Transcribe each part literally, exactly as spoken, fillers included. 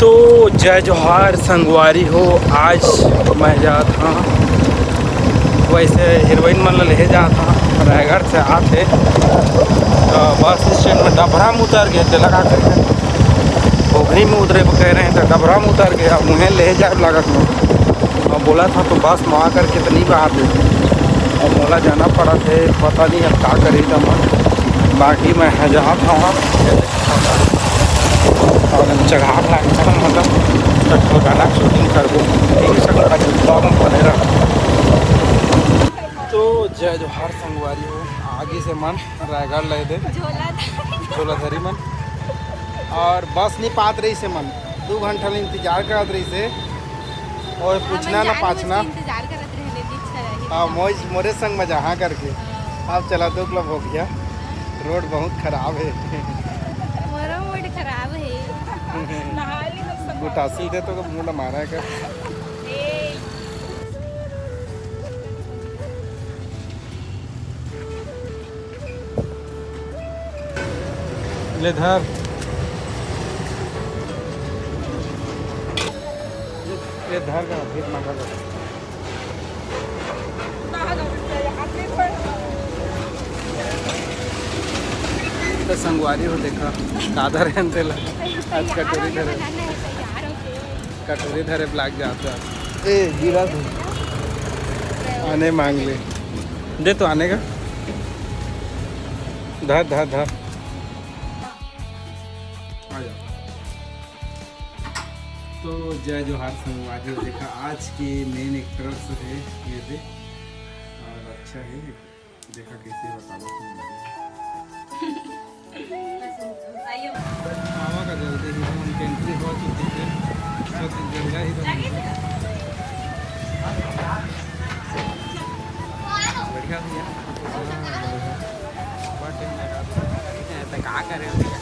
तो जय जोहार संगवारी हो, आज मैं जात हँव, वैसे हीरोइन मन ला लेहे जात हँव, रायगढ़ से आत हे। तो बस स्टैंड में डभरा में उतर गे, तेला का करके घुघरी में उतरे बर कहे रहे, तो डभरा में उतर गे, अब उहें लेहे जाए लागत मोर। अब बोलत हँव तो बस में आ करके तो नहीं बहात हे, अब मोला जाना पड़त हे, पता नहीं अब का करही त मैं, बाकी मैं ह जात हँव। और हम चढ़ाव ला एकदम मतलब, तो गाना shooting करबो, ठीक है, सब vlog में बने रहो। तो जय जोहार संगवारी हो, आगे से मन रायगढ़ ले दे झोला धरी। झोला धरी मन, और बस नहीं पात रहिसे मन, दू घंटा ले इंतजार करत रहिसे, और पूछना ना पाछना। इंतजार करत रहने दीक्षा रही। हाँ, मोज-, मोरे संग में जहाँ करके। हाँ। अब चला दो क्लब हो गया, रोड बहुत खराब है। मोरो मूड खराब है। नहा ली तो सब गुटासी दे तो मूड मारा है कर। ए। ले धर, ये धर का फिर मांगा कर। तो संगवारी हो देखा, दादा रहन तेला आज कटोरी धरे, कटोरी धरे ब्लैक जाता। ए गिरा तू, आने मांग ले, दे तो आने का, धर धर धर, आ जा। तो जय जोहार संगवारी हो, देखा आज के मेन एक्ट्रेस है ये दे, और अच्छा है, देखा कैसे बताओ। आवा का जल्दी ही हम एंट्री हो चुकी है, सब जगह ही तो बढ़िया भैया। हाँ, बढ़िया। बड़ा टाइम लगा। तो का करे भैया?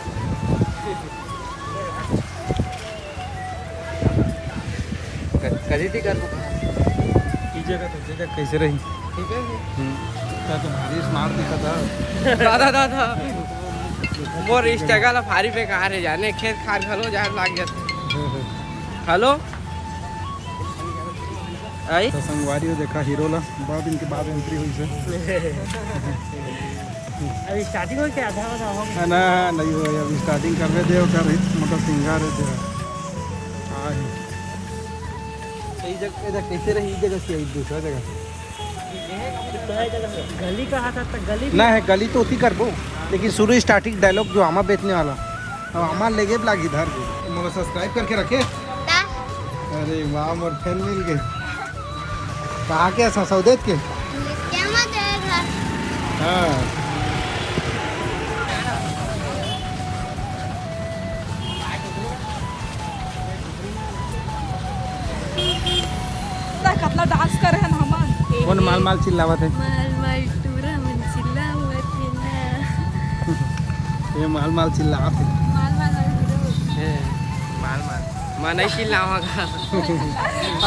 क-, कभी भी कर। ई जगह तो, जगह कैसे रही? ठीक है। हम्म। का तो भारी smart दिखा था। दादा, दादा। मोर struggle भारी बेकार है जाने, खेत खार घलो जाए लाग जाते। हम्म, हम्म। Hello। आई? तो संगवारी हो देखा हीरो ला, बड़ा दिन के बाद एंट्री हुई से। अभी स्टार्टिंग हो क्या? आधा आधा हो गया? है ना, नहीं हो, अभी स्टार्टिंग कर रहे थे, कर रही, मतलब सिंगर है तेरा। हाँ। सही जगह, इधर कैसे रही, इस जगह से दूसरा जगह। गली कहा था, तो गली भी ना है, गली तो उती करबो, लेकिन शुरू स्टार्टिंग डायलॉग जो आमा बेचने वाला, अब आमा लेगे लागी धर के। मोला सब्सक्राइब करके रखे। ता। अरे वाह, मोर फैन मिल गए। कहाँ के हस, सौदेत के? क्या मत है घर? हाँ। ना कतला डांस करे हन हमन। कौन माल माल चिल्लावत है? माल माल टूरा मन चिल्लावत है ना। ये माल माल चिल्लावत है। माल माल और टूरा मन। ए, माल माल। मैं नहीं चिल्लावा का।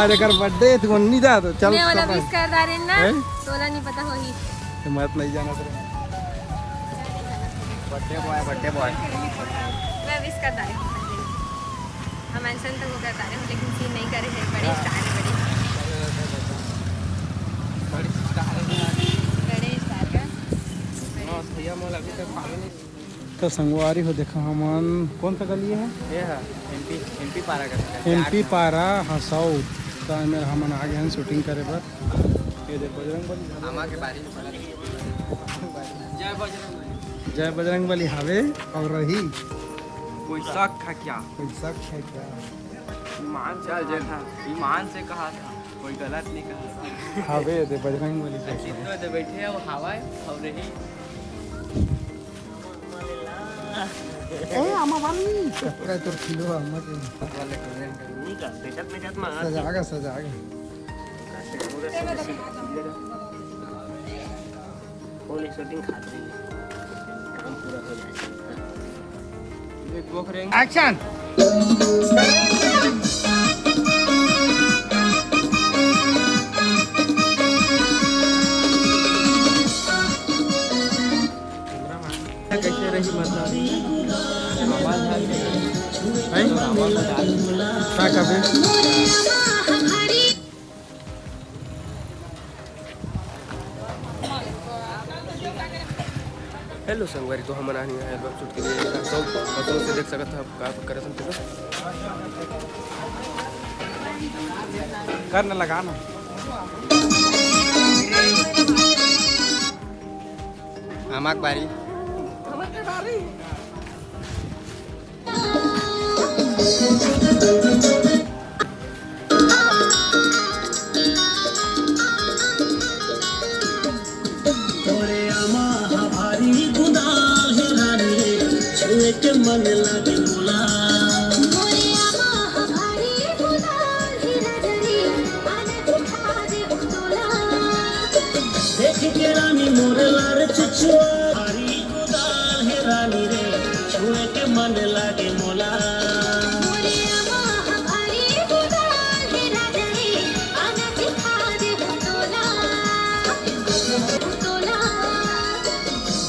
अरे कर बर्थडे है, तू नहीं जा तो चल मैं वाला सब विश कर दारे ना। हैं? तोला नहीं पता होही। तो मत नहीं जाना तेरे। बर्थडे बॉय, बर्थडे बॉय। मैं विश कर दारे हूँ। हम मेंशन तो वो कर पा रहे हो, लेकिन सीन नहीं करे हैं। बड़े स्टार है, बड़े। बड़े स्टार है। बड़े स्टार का। भैया मोल अभी तक पानी नहीं। तो संगवारी हो देखा हमन कौन सा गली है? ये है एमपी, एमपी पारा का। एमपी पारा हसौद। तो एमे हमन आ गए हैं शूटिंग करे बर। ये देख बजरंग बली। आमा के बारी में पड़ा। जय बजरंग बली। जय बजरंग बली हावे और रही। कोई शक है क्या? कोई शक है क्या? ईमान से चल, कहा जय। था, ईमान से कहा था, कोई गलत नहीं कहा था। हावे दे बजरंग बली से। चित्तो दे बैठे हो, हवा है, और रही। ए, आमा बन। कक्का तोर खिलो, आमा के। वाले comment करूँगा, बेचत, बेचत में आ। सजागा, सजागा। फुल शूटिंग खात रही है, काम पूरा हो जाए। एक्शन। कैसे रही मतलब? हैं? का खाबे? हेलो संगवारी, तो हमन आनी है एल्बम शूट के लिए। सब फोटो से देख सकत हव का करत हन तेला। कर न लगा ना। आमाक बारी। तोरे आमा ह भारी गुदाल हे रानी रे, छुए के मन लागे मोला। तोरे आमा ह भारी गुदाल हे राजा रे, आना दिखा दे तोला। देख के रानी मोर लार चुचुआ, भारी गुदाल हे रानी रे, छुए के मन लागे मोला। मोरे आमा ह भारी गुदाल हे राजा रे, आना दिखा दे तोला, तोला।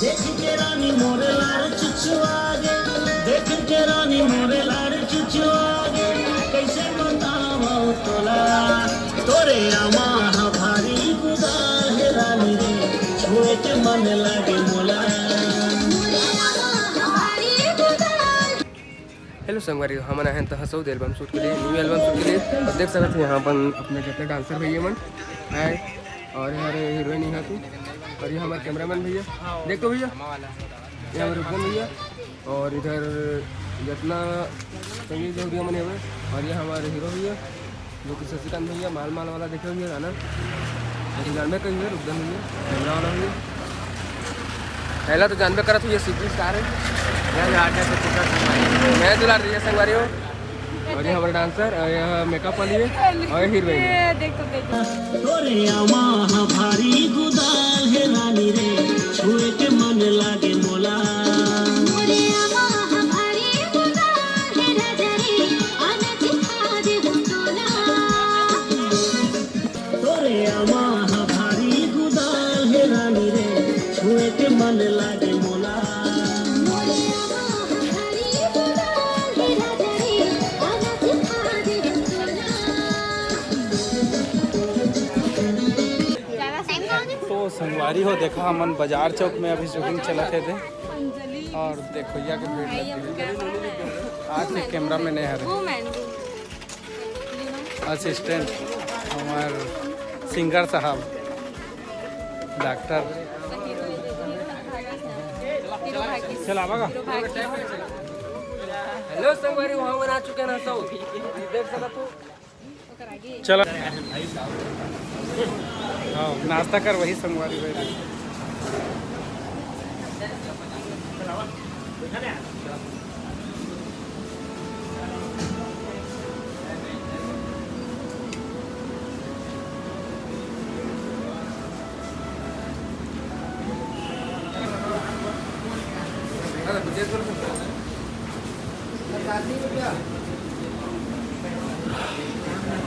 देख के रानी मोर लार चुचुआ गे, देख के रानी मोर लार चुचुआ गे, कैसे बतावं तोला। तोरे आमा ह भारी गुदाल हे रानी रे, छुए के मन लागे मोला। हेलो संगवारी, हमन आए हैं तहसौद एल्बम शूट के लिए, न्यू एल्बम शूट के लिए। और देख सकत हो यहाँ अपन अपने जितने डांसर भैया मन हैं, और यहाँ हीरोइन यहाँ तू, और ये हमारे कैमरामैन भैया, देख तो भैया, ये हमारे रुपम भैया, और इधर जितना संगीत जो भी हमन हवे, और ये हमारे हीरो भैया, जो कि शशिकांत भैया, माल माल वाला देखे भैया गाना, लेकिन जानबे करिए रुपम भैया, कैमरा वाला भैया। पहला तो जानबे करत हो, ये सीपी स्टार है। मैं दुलार रही है संगवारी हो। और ये हमारा डांसर, और ये मेकअप वाली है, और ये हीरोइन है। ये देख तो, देख। तोरे आमा ह भारी गुदाल हे रानी रे, छुए के मन लागे मोला। मोरे आमा ह भारी गुदाल हे राजा रे, आना दिखा दे तोला। तोरे आमा ह भारी गुदाल हे रानी रे, छुए के मन लागे मोला। मोरे आमा ह भारी गुदाल हे राजा रे, आना दिखा दे तोला। तो संगवारी हो, देखा, हमन बाजार चौक में अभी शूटिंग चलत हे दे, और देखो भैया के भीड़ लगी है। आज के कैमरा में नहीं हरे। असिस्टेंट हमार सिंगर साहब, डॉक्टर। चल, आवा का? हेलो संगवारी, वहाँ बना चुके ना सब। देख सकत हो। चला। हाँ, नाश्ता कर वही संगवारी भाई।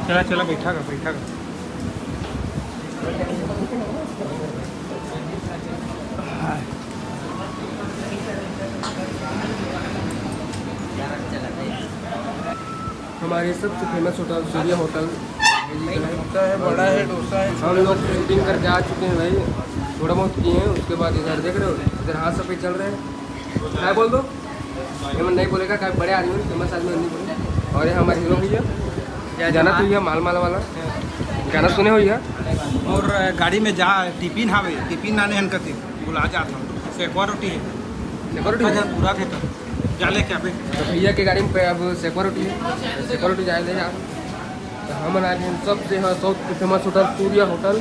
चला, चला, बैठा का, बैठा का। हमारे सबसे फेमस होटल सूर्या होटल। कुत्ता है, बड़ा है, डोसा है। हम लोग शूटिंग करके आ चुके हैं भाई, थोड़ा बहुत किए हैं। उसके बाद इधर देख रहे हो, इधर हाथ सफेद चल रहे हैं। क्या बोल दो, ये मन नहीं बोलेगा, क्या बड़े आदमी, फेमस आदमी नहीं बोले। और ये हमारे हीरो भैया, जाना तो भैया, माल माल वाला गाना सुने हो भैया। और गाड़ी में जा टिफिन हावे, टिफिन लाने हन कते बुला जात हम। सेकवा रोटी है। सेकवा रोटी? अच्छा, जब पूरा थे तब जा लेके आबे। तो भैया के गाड़ी में पे अब सेकवा रोटी है, सेकवा रोटी जाए ले जा। तो हमन आज हम सबसे, हाँ, साउथ के फेमस होटल सूर्या होटल।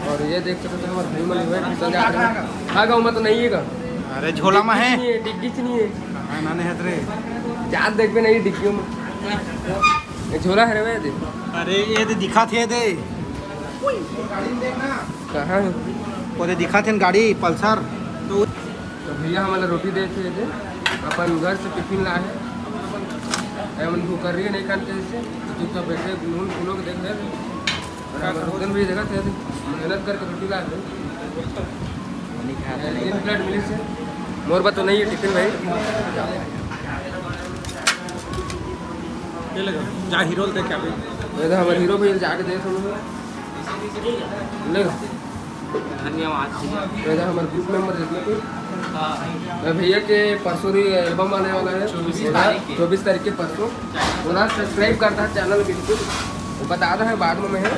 और ये देख सकते हो हमारे भाई मन हुए, चल जा रहे हैं। हाँ, गाँव में तो नहीं है का? अरे, झोला में है। डिग्गी च नहीं है, डिग्गी च नहीं है। हाँ, नाने हत रे। जात देखबे नहीं डिग्गी में। ये झोला है रे भाई, दे। अरे, ये दे दिखा थे दे। कहाँ है? वो दे दिखा थे गाड़ी पल्सर। तो तो भैया हमारा रोटी देते थे, अपन घर से टिफिन लाए हैं। हमन भूख कर रही है, नहीं खान कैसे, तो चुपचाप बैठे, नून फूलो के देख रहे थे। और हम रुकन भी देखा थे, मेहनत करके रोटी लाए थे। तीन प्लेट मिली से। मोर बा तो नहीं है टिफिन भाई। ये ले, जा हीरो ल देख के आबे। ये तो हमर हीरो भैया जाके देख हम। ले। धन्यवाद भैया। ये तो हमर ग्रुप मेंबर जितने भी। हाँ। ये भैया के परसों ही एल्बम आने वाला है। चौबीस तारीख के। चौबीस तारीख के परसों। वो ना सब्सक्राइब करता है चैनल बिल्कुल। वो बता रहा है बाद में मैं है।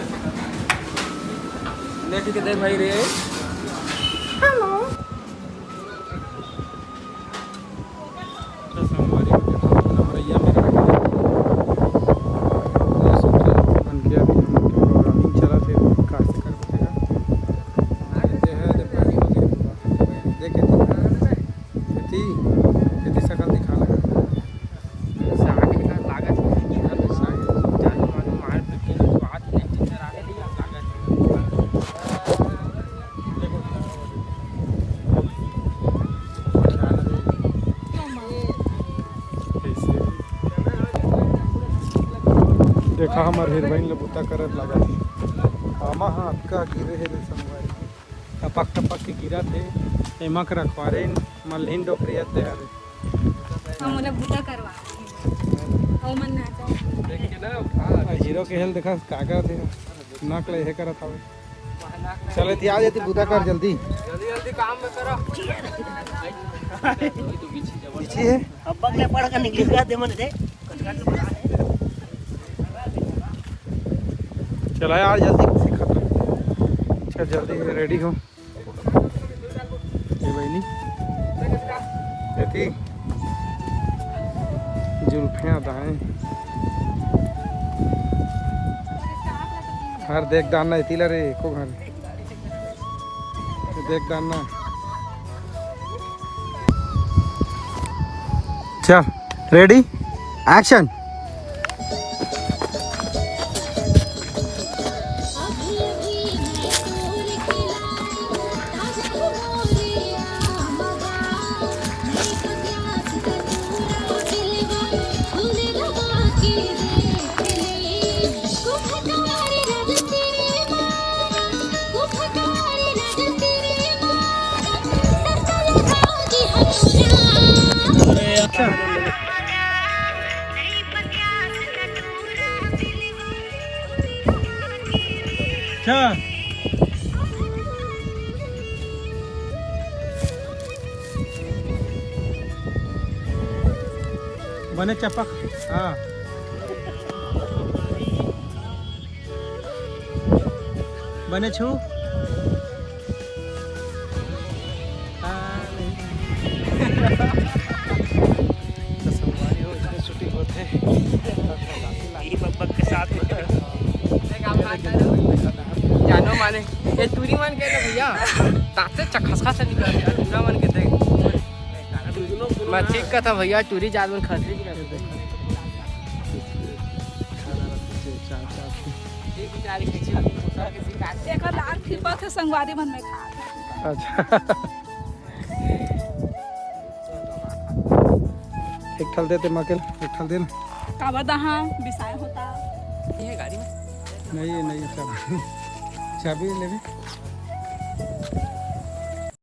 ले ठीक है, दे भाई रे। हेलो। तो संगवारी हो गया, नवरैया में रह गया। ये सोचे मन के अभी हम के प्रोग्रामिंग चला थे, का से कर बतेगा। ये है, जब पानी हो गया, देखे थे। खेती, खेती सकल दिखा लगा। साग एकर लागत हे, साग। जानो मानो मार पीट के स्वाद नहीं, इधर आने दिया लागत। देखा, हमर हीरोइन ल बुता करत लागत हे। आमा हा अतका गिरे हे रे संगवारी, टपक टपक के गिरत हे। एमा के रखवारे मलहीन डोकरी आते हरे। हम ओला बुता करवा। ओ मन ना जाए। देख के ना, आ, हीरो के हेल देखा, का करत हे? नक ले हे करत हवे। चल, एती आ जाती, बुता कर जल्दी। जल्दी, जल्दी काम में करो। पीछे है। अब बगले पड़ के निकल गया दे मन दे। चला यार, जल्दी सीखा तो। चल, जल्दी रेडी हो। ये बहिनी। एती। जुल्फियाँ दाएं। हर देख दाना एती ला रे, एको घर। देख दाना। चल, रेडी, एक्शन। अच्छा। बने चपक, हाँ। बने छू। हाँ, नहीं। तो संगवारी हो, इसमें शूटिंग होते हैं। यही बकबक के साथ में। जानो माने, ये टूरी मन के ना भैया, दांत से चखसखा से निकल गया, टूरा मन के देख। मैं ठीक कथा भैया, टूरी जात मन खतरी की रहते। देखो लार फिरपा थे संगवारी मन में खा। अच्छा। एक ठल देते मकेल, एक ठल दे ना। काबर दहा, बिसाय होता। ये गाड़ी में? नहीं, ये नहीं, चाबी। चाबी लेबे?